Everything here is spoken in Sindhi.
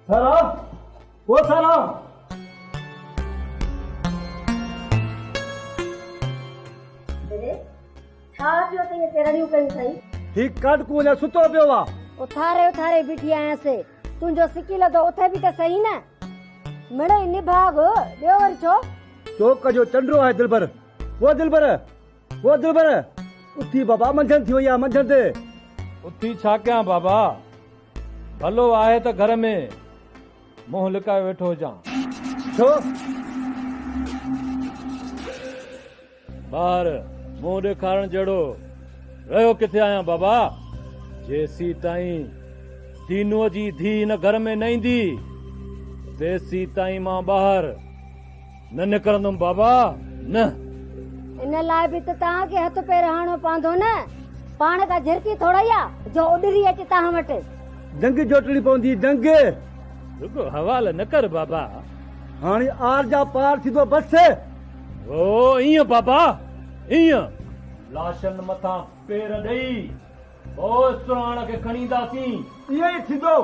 سارا، او سارا! ڙي، ڇا پيو ته ائين رڙيون ڪيون اٿئي؟ هي ڪاٽڪو اڃا ستو پيو آ. اٿاري اٿاري بيٺي آهيانس. تنهنجو سڪي لڌو اٿي به ته سهي نه. مڙئي نڀاڳ، ٻيو وري ڇو؟ چوڪ جو چنڊو آهي دلبر. او دلبر! او دلبر! اٿي بابا منجهند ٿي وئي آ منجهند. اٿي ڇا ڪيان بابا؟ ڀلو آهي ته گهر ۾ منهن لڪايو ويٺو هجان. ڇو؟ ٻاهر منهن ڏيکارڻ جهڙو رهيو ڪٿي آهيان بابا؟ جيسيتائين دينوء جي ڌيء هن گهر ۾ نه ايندي، تيسيتائين مان ٻاهر نه نڪرندم بابا نه. ان لاء به ته توهان کي هٿ پير هڻڻو پوندو نه. پاڻ ڪا جهرڪي ٿورئي آ جو اڏري اچي توهان وٽ. جنگ جوٽڻي پوندي جنگ. رڳو حوال نه ڪر بابا. هاڻي آر جا پار ٿيندو بس. او ائين بابا ائين. لاشن مٿان پير ڏئي پوء سرهاڻ کي کڻي اينداسين. ائين ئي ٿيندو.